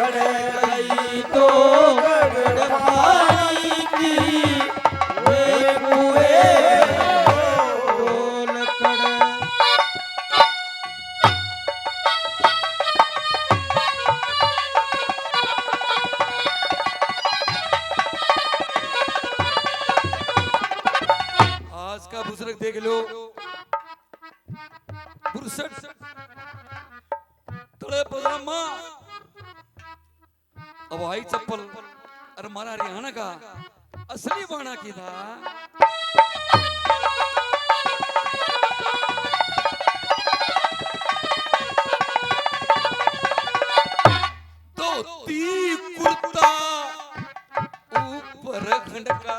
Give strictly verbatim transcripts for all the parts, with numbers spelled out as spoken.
गई तो गड़पानी की वे कुए ढोल कड़। आज का बुजुर्ग देख लो, बुरसट, तले पजामा, हवाई चप्पल, और मारा हरियाणा का असली बाणा की था। धोती कुर्ता ऊपर खंड का,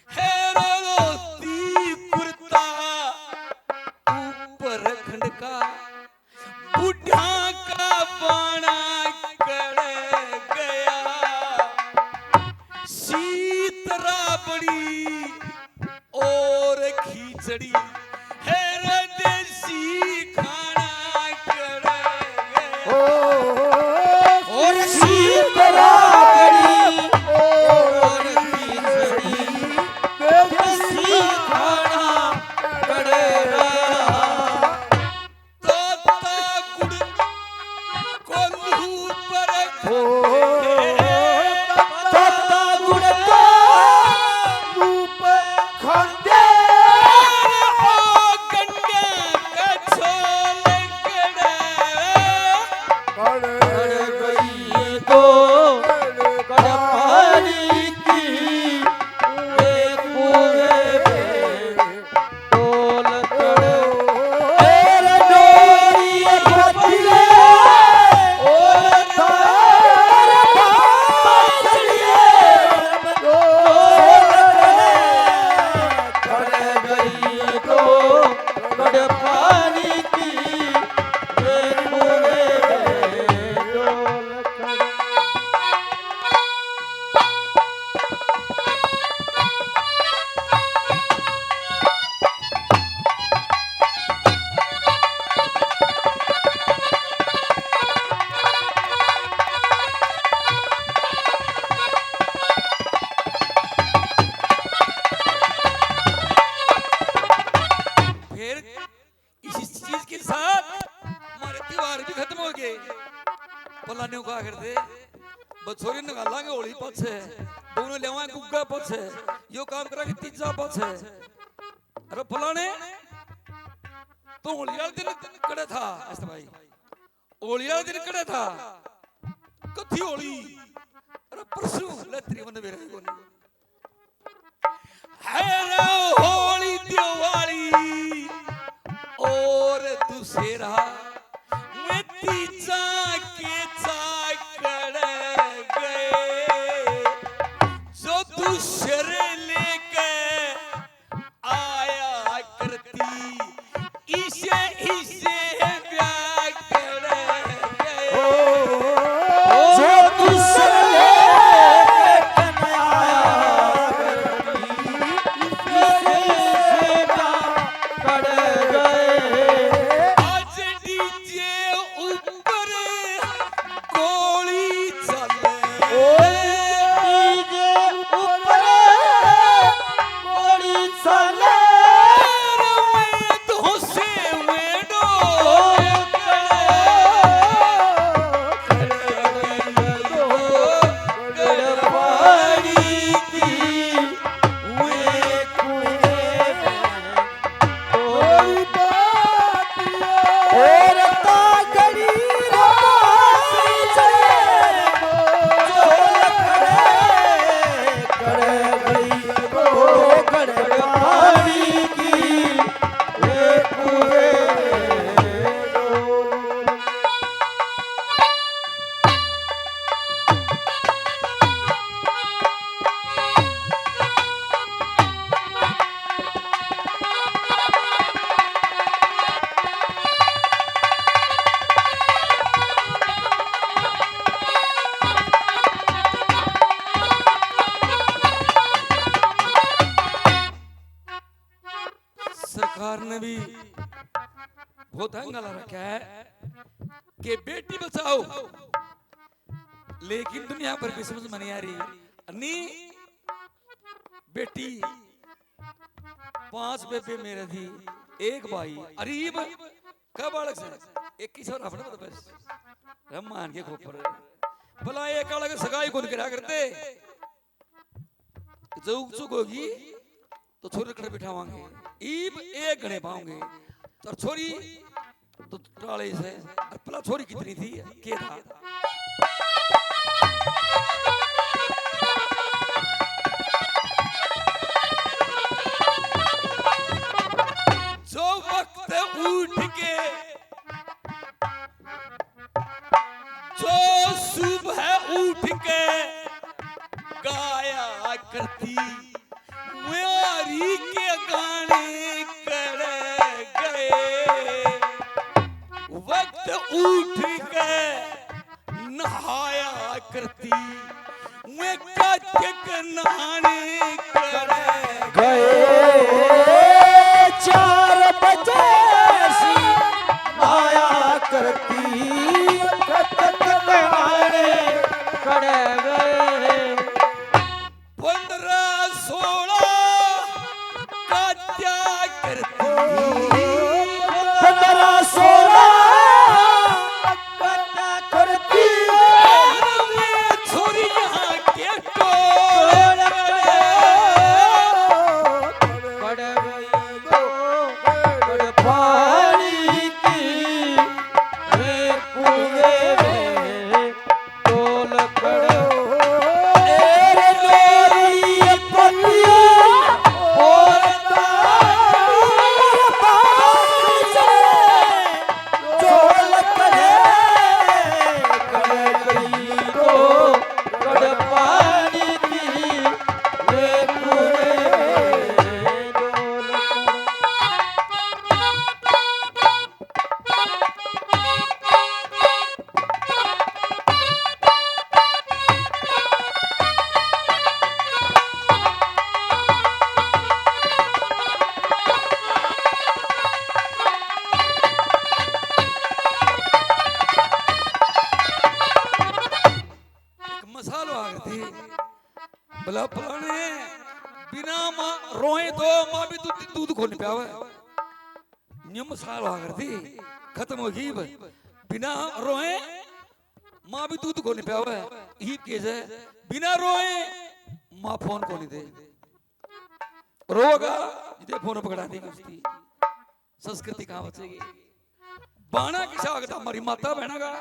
हेरो धोती कुर्ता ऊपर खंड का, बुढ़ा का बाणा कड़ गया। सीत राबड़ी और खिचड़ी, हेरो देसी खाना कड़ गया। ओ, और सीत राबड़ी और खिचड़ी, देसी खाना कड़ गया। ताता गुड़ कोल्हू पर ओ, खाते। ताता गुड़ कोल्हू पर खाते। ओ गंडे का छोल कड़े। कड़ गई तो कड़ पानी की वे कुए। ढोल कड़। तेरे डोरी पतले, ओ तार पतले, ढोल कड़। कड़ गई तो कड़ पानी की, वे कुए ढोल कड़। फिर इसी चीज के साथ हमारे त्योहार भी खत्म हो गए। पलानियों का करते, बछोरी नगालांगे होली पाछे, दोनों लेवा गुग्गा पाछे, यो काम करा के तीजा पाछे। अरे फलाने, तो होली वाले दिन कड़े था, ऐसा भाई, होली वाले दिन कड़े था, कथी होली? अरे परसों ले तेरी मन में रहे कोनी। है रे होली दिवाली और दुशहरा, मैं तीजा के चाकड़ गए, जो दुशहरे लेके आया करती, इसे, इसे ब्याह कर गए। ओ, जो दुशहरे लेके आया करती, इसे, इसे ब्याह कर गए। आज डीजे ऊपर गोली चले। ओ डीजे ऊपर गोली चले। मैं तो से वेडो। गड़पानी की वे कुए। कोई बात ये। और तागड़ी रासी चले, जो लखड़े कर गई वो गड़पानी की, ये पूरे सरकार ने भी बहुत हंगाला रखा है कि बेटी बचाओ, लेकिन दुनिया भर की समझ में नहीं आ रही। नी बेटी, पांच बेबे मेरे थी, एक भाई। अरीब का बालक से, एक ही छोरा अपने, मतलब, बस। रहमान के खोपर। भला एक अलग सगाई कौन करा करते? जो चूक होगी तो छोरी कड़े बिठावांगे, ईब एक घणे पाओगे। और छोरी तो टाले से, और पहला छोरी कितनी थी, के था? जो वक्त उठ के, जो सुबह उठ के गाया करती, म्यारी के गाने कड़े गए। वक्त उठ के नहाया करती, मैं कथक नहाने कड़े गए। चार बजे सी नहाया करती, कथक नहाने कड़े गए। पन्द्रह सोलह का त्याग करती, पन्द्रह सोलह का त्याग करती, छोरियां के टोल पड़ गई तो पड़ पानी की रे कुएं में। ढोल कड़े, ए रे लोरी पतिया, और तार बाजे, ढोल कड़े, कड़े गई तो कड़ पानी की रे कुएं, ढोल कड़े। एक मसाल हुआ करती, भला फलाने बिना माँ रोए तो माँ भी दूध, दूध को नहीं प्यावे। न्यू मसाल हुआ करती, खत्म हो गई। बिना रोए माँ भी दूध को नहीं प्यावे। ईब के जे बिना रोए माँ फोन को नहीं दे। रोगा जिदे फोन पकड़ा देगी उसकी संस्कृति कहाँ बचेगी? बाणा किसा आगता हमारी माता बहना का।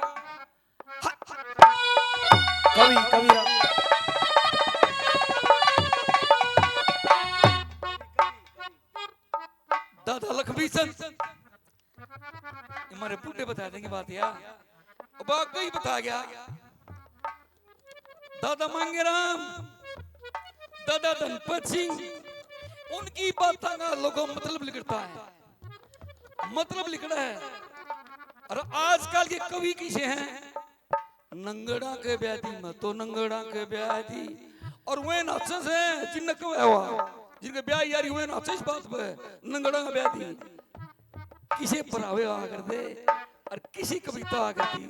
कवि, कवि रा। दादा लखमी चंद, ये हमारे बूढ़े बता देंगे बात यार। अब आगे ही बता गया। दादा मांगेराम, दादा धनपत सिंह, उनकी बातों का लोगों मतलब लिखता है, मतलब लिखना है। और आजकल के कवि किसे हैं, नंगड़ा के ब्याह दी, मैं तो नंगड़ा के ब्याह दी। और वह नाचे से जिनके हुआ, जिनके ब्याह यारी वह नाचे इस बात पे, नंगड़ा के ब्याह दी। किसे परावे आ करते और किसी कविता आ करती।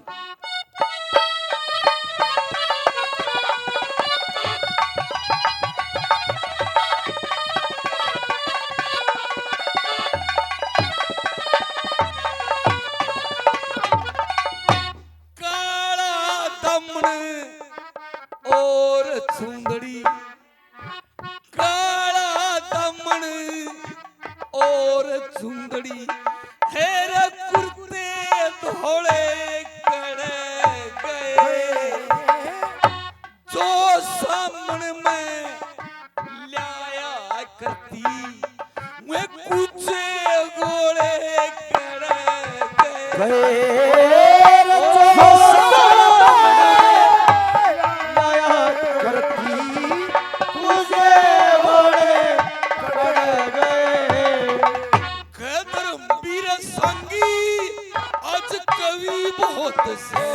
काला दमन और चुंदड़ी, काला दमन और चुंदड़ी, हेर कुर्ते धोले कड़े गए। जो सामन में ल्याया करती, वे कुछ गोले कड़े गए। गए। ल्याया करती, कुछ गोले कड़े गए। कदर बीर संगी, आज कवि बहुत से।